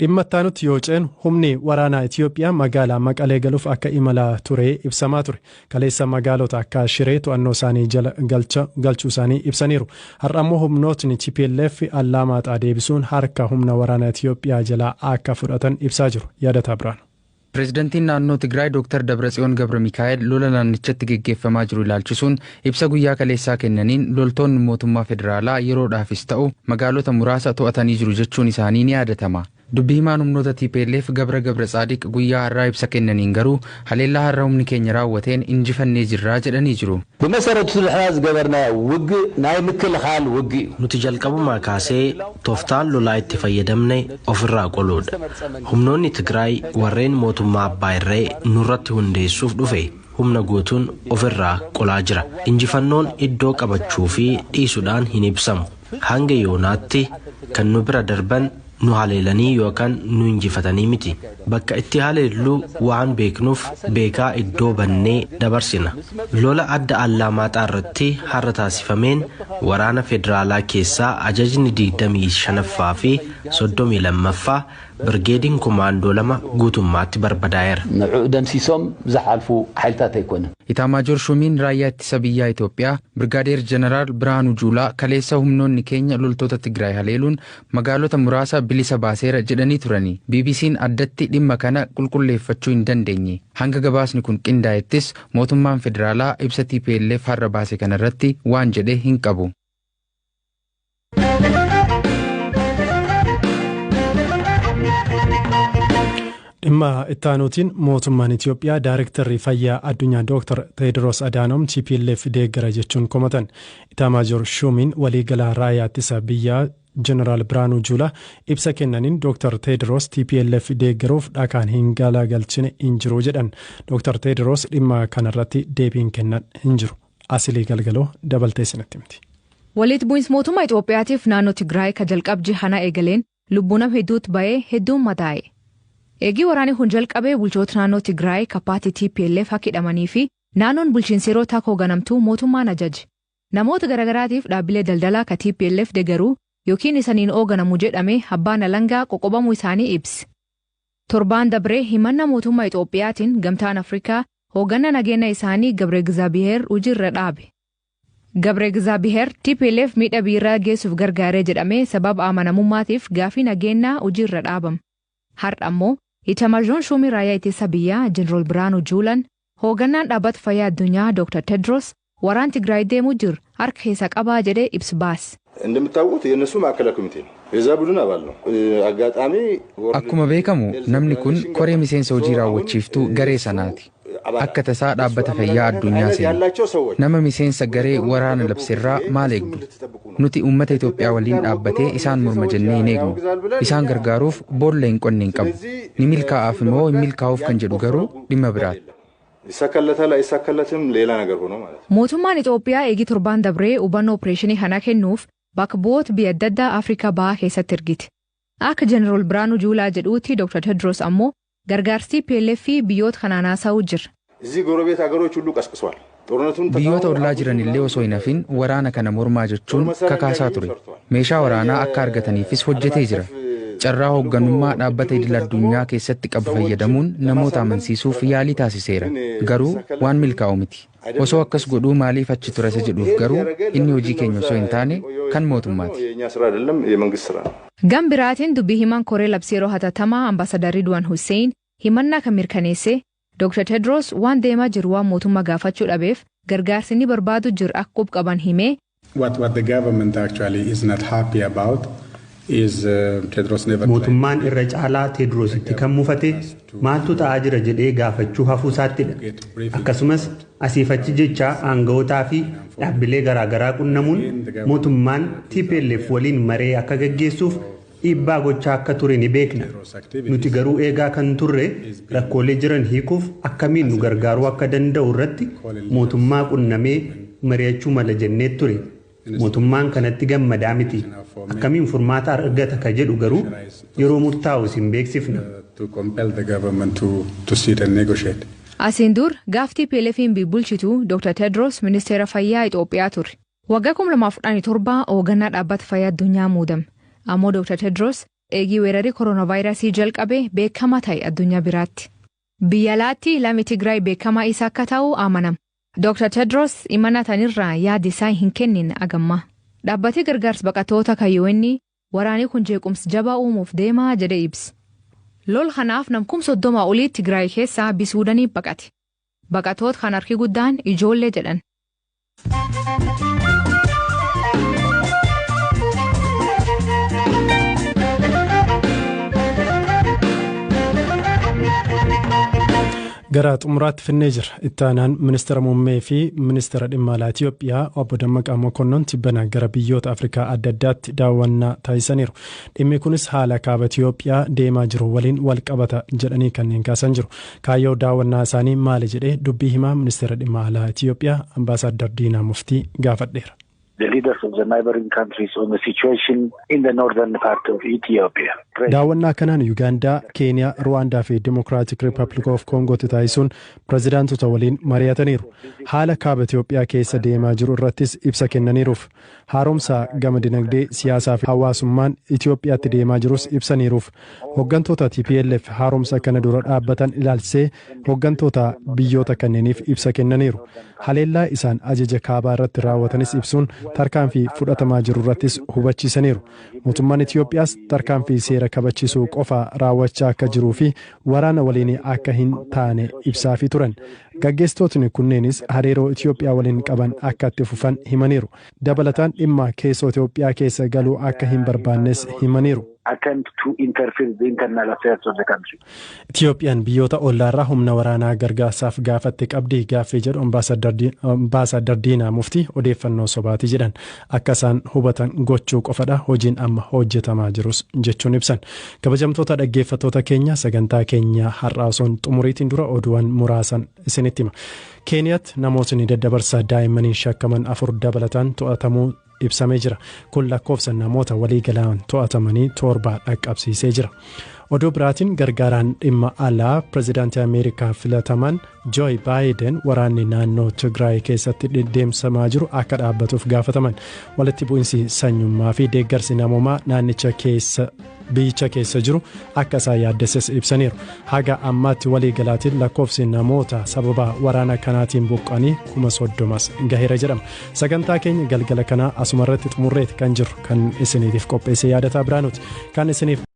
Dhimma itti yoo ceenu, humni waraanaa Itiyoophiyaa magaalaa Maqalee galuuf akka imala ture ibsamaa ture. Kaleessa magaalota akka Shiree to'annoo isaanii jala galchuu isaanii ibsaniiru. Har'a immoo humnootni TPLF Allaamaaxaa deebisuun harka humna waraanaa Itiyoophiyaa jalaa akka fudhatan ibsaa jiru. Yaadataa biraan. Pireezidantiin naannoo Tigraay Dr. Dabratsiyoon Gabra Mikaa'el lola naannichatti geggeeffamaa jiru ilaalchisuun ibsa guyyaa kaleessaa kennaniin, loltoonni mootummaa federaalaa yeroodhaafis ta'u magaalota muraasa to'atanii jiru jechuun isaanii ni yaadatama. Dubbii himaan humnoota TPLF Gabra Gabra Tsaadiq guyyaa har'aa ibsa kennaniin garuu, haleellaa har'a humni keenya raawwateen injifannee jirraa jedhanii jiru. ብመሰረቱ ንሕና ዝገበርናዮ ውግእ ናይ ምክልኻል ውግእ እዩ። Nuti jalqabumaa kaasee tooftaan lolaa itti fayyadamne ofirraa qoluudha. Humnoonni Tigraay warreen mootummaa abbaa irree nurratti hundeessuuf dhufe humna guutuun ofirraa qolaa jira. Injifannoon iddoo qabachuu fi dhiisuudhaan hin ibsamu. Hanga yoonaatti kan nu bira darban nu haleelanii yookaan nu injifatanii miti. Bakka itti haleelluu waan beeknuuf beekaa iddoo bannee dabarsina. Lola adda Allaamaaxaa irratti har'a taasifameen waraana federaalaa keessaa ajajni 25ffaa fi 32ffaa birgeediin kumaandoo lama guutummaatti barbadaa'eera. ንዕኡ ደምሲሶም ዝሓልፉ ሓይልታት ኣይኮነን። Itaamaajoor Shuumiin raayyaa ittisa biyyaa Itoophiyaa Birgaadeer Jeneraal Birhaanuu Juulaa kaleessa humnoonni keenya loltoota Tigraay haleeluun magaalota muraasa bilisa baaseera jedhanii turani. BBC'n addatti dhimma kana qulqulleeffachuu hin dandeenye. Hanga gabaasni kun qindaa'ettis mootummaan federaalaa ibsa TPLF har'a baase kanarratti waan jedhe hin qabu. Dhimma ittaanuutiin, mootummaan Itiyoophiyaa Daarektarri fayyaa addunyaa Dr. Teediroos Adaanom TPLF deeggara jechuun komatan. Itaamaajoor Shuumiin waliigalaa raayyaa ittisa biyyaa Jeneraal Biraanuu Juulaa ibsa kennaniin, Dr. Teediroos TPLF deeggaruuf dhakaan hin galagalchine hin jiru jedhan. Dr. Teediroos dhimma kanarratti deebiin kennan hin jiru. Asilii Galgaloo dabaltee isinitti himti. Walitti bu'iinsi mootummaa Itoophiyaatiif naannoo Tigraay ka jalqabji hana eegaleen lubbuu nama hedduutu ba'ee, hedduun madaa'e. Eegii waraanni kun jalqabee bulchoota naannoo Tigraay ka paartii TPLF akka hidhamanii fi naannoon bulchiinsa yeroo takka hoogganamtuu mootummaan ajaje. Namoota garaagaraatiif dhaabbilee daldalaa ka TPLF deeggaruu yookiin isaniin hoogganamu jedhame abbaan alangaa qoqqobamuu isaanii ibse. Torbaan dabree himannaa mootummaa Itoophiyaatiin Gamtaan Afrikaa hoogganaa nageenya isaanii Gabre Gizaabiheer hojiirra dhaabe. Gabre Gizaabiheer TPLF miidha biiraa geessuuf gargaaree jedhamee sababa amanamummaatiif gaafii nageenyaa hojiirra dhaabame. Har'a ammoo Itamaajoon Shuumii raayyaa ittisa biyyaa Jeneraal Biraanuu Juulaan hoogganaan dhaabbata fayyaa addunyaa Dr. Tedros waraan Tigraay deemuu jiru harka keessa qabaa jedhee ibsa baase. እንደምታውቁት የእነሱ ማዕከላዊ ኮሚቴ ነው። የዛ ቡድን አባል ነው። አጋጣሚ Akkuma beekamu namni kun koree miseensa hojii raawwachiiftuu garee sanaati. Akka tasaa Dhaabbata Fayyaa Addunyaa seenu. Nama miseensa garee waraana labseerraa maal eegdu? Nuti uummata Itoophiyaa waliin dhaabbatee isaan morma jennee hin eegnu. Isaan gargaaruuf boolla hin qonne hin qabu. Ni milkaa'aaf immoo hin milkaa'uuf kan jedhu garuu dhimma biraati. ይሳካለታል አይሳካለትም ሌላ ነገር ሆኖ ማለት ነው። Mootummaan Itoophiyaa eegii torbaan dabree hubannoo opereeshinii kana kennuuf bakka bu'oota biyya adda addaa Afrikaa Bahaa keessatti ergite. Akka Jeneraal Biraanuu Juulaa jedhuutti, Dr. Tedros ammoo gargaarsi TPLF fi biyyoota kanaan haasa'uu jira. እዚህ ጎረቤት ሀገሮች ሁሉ ቀስቅሷል። ጦርነቱን Biyyoota ollaa jiran illee osoo hin hafin waraana kana mormaa jechuun kakaasaa ture. Meeshaa waraanaa akka argataniifis hojjetee jira. Carraa hoogganummaa dhaabbata idil addunyaa keessatti qabu fayyadamuun namoota amansiisuuf yaalii taasiseera. Garuu waan milkaa'u miti. Osoo akkas godhuu maaliif achi ture isa jedhuuf garuu inni hojii keenya osoo hin taane kan mootummaati. የእኛ ስራ አይደለም፣ የመንግስት ስራ ነው። Gam biraatiin dubbii himaan koree labsii yeroo hatattamaa Ambaasadar Ridwaan Hussein himannaa kan mirkaneesse, Dr. Tedros waan deemaa jiru waan mootummaa gaafachuu dhabeef gargaarsi inni barbaadu jiru akka qub qaban himee. What the government actually is not happy about is Tedros never Mootummaan irra caalaa Teedroositti kan mufate maaltu ta'aa jira jedhee gaafachuu hafuu isaattidha. Akkasumas asiif achi jecha aanga'ootaa fi dhaabbilee garaagaraa qunnamuun mootummaan TPLF waliin maree akka gaggeessuuf dhiibbaa gochaa akka ture ni beekna. Nuti garuu eegaa kan turre rakkoolee jiran hiikuuf akkamiin nu gargaaruu akka danda'u irratti mootummaa qunnamee mari'achuu mala jennee ture. Mootummaan kanatti gammadaa miti. Akkamiin furmaata argata ka jedhu garuu yeroo murtaa'u isin beeksifna. to compel the government to sit and negotiate. Asiin dur gaaf TPLF'n bulchitu Dr. Tedros ministeera fayyaa Itoophiyaa ture. Waggaa 2017 hoogganaa Dhaabbata Fayyaa Addunyaa muudame. Ammoo Dr. Tedros Eegii weerarii kooronaavaayirasii jalqabe beekamaa ta'e addunyaa biraatti. Biyya alaatti lami Tigraay beekamaa isa akka ta'u amanama. Dr. Tedros imala tanirraa yaada isaa hin kennin agamma. Dhaabbatni gargaarsa baqattoota kan UN waraanni kun jeequmsa jabaa uumuuf deemaa jedhee ibsa. Lol kanaaf namkum 30 olii Tigraay keessaa Suudaanii baqate. Baqattoota kan harki guddaan ijoollee jedhan. Gara xumuraatti finnee jira. Itti aanaan ministeera muummee fi ministeera dhimma alaa Itiyoophiyaa obbo Dammaqaa Mokonnon tibbana gara biyyoota Afrikaa adda addaatti daawwannaa taasisaniiru. Dhimmi kunis haala kaaba Itiyoophiyaa deemaa jiru waliin wal qabata jedhanii kanneen kaasan jiru. Kaayyoo daawwannaa isaanii maali jedhee dubbii himaa ministeera dhimma alaa Itiyoophiyaa Ambaasaadar Diinaa Muftii gaafadheera. The leaders of the neighboring countries on the situation in the northern part of Ethiopia. Daawwannaa kanaan Yuugaandaa, Keeniyaa, Ruwaandaa fi Dimokiraatik Rippaabilik of Koongootti taasisuun pirezidaantota waliin mari'ataniiru. Haala kaaba Itiyoophiyaa keessa deemaa jiru irrattis ibsa kennaniiruuf. Haaromsa gama dinagdee, siyaasaa fi hawaasummaan Itiyoophiyaatti deemaa jirus ibsaniiruuf. Hooggantoota TPLF haaromsa kana dura dhaabbatan ilaalchisee hooggantoota biyyoota kanneeniif ibsa kennaniiru. Haleellaa isaan ajaja kaabaa irratti raawwatanis ibsuun tarkaanfii fudhatamaa jiru irrattis hubachiisaniiru. Mootummaan Itiyoophiyaas tarkaanfii seera kabachiisuu qofa raawwachaa akka jiruu fi waraana waliin akka hin taane ibsaafii turan. Gaggeessitootni kunneenis hariiroo Itiyoophiyaa waliin qaban akka itti fufan himaniiru. Dabalataan dhimma keessoo Itiyoophiyaa keessa galuu akka hin barbaannes himaniiru. Attempt to interfere the internal affairs of the country. Itiyoophiyaan biyyoota ollaarraa humna waraanaa gargaarsaaf gaafatte qabdi gaaffii jedhu Ambaasaadar Diinaa Muftii odeeffannoo sobaati jedhan. Akka isaan hubatan gochuu qofadha hojiin amma hojjetamaa jirus jechuun ibsan. Kabajamtoota dhaggeeffattoota keenya, sagantaa keenya har'aa osoo xumuriitiin dura oduuwwan muraasan isinitti hima. Keeniyaatti namootni daddabarsa daa'immaniin shakkaman afur dabalataan to'atamuu ibsamee jira. Kun lakkoofsa namoota waliigalaan to'atamanii torba dhaqqabsiisee jira. Oduu biraatiin, gargaaraan dhimma alaa pirezidaantii Ameerikaa filataman Jooy Baayiden waraanni naannoo Tigraay keessatti deemsifamaa jiru akka dhaabbatuuf gaafataman. Walitti bu'insi sanyummaa fi deeggarsi namoomaa naannicha keessa, biyyicha keessa jiru akka isaan yaaddesses ibsaniiru. Haga ammaatti waliigalaatiin lakkoofsi namoota sababa waraana kanaatiin buqqanii 30,000s gaheera jedhama. Sagantaa keenya galgala kanaa asuma irratti xumurreeti kan jiru. Kan isiniitiif qopheesse Yaadataa Biraanuti. Kan isiniif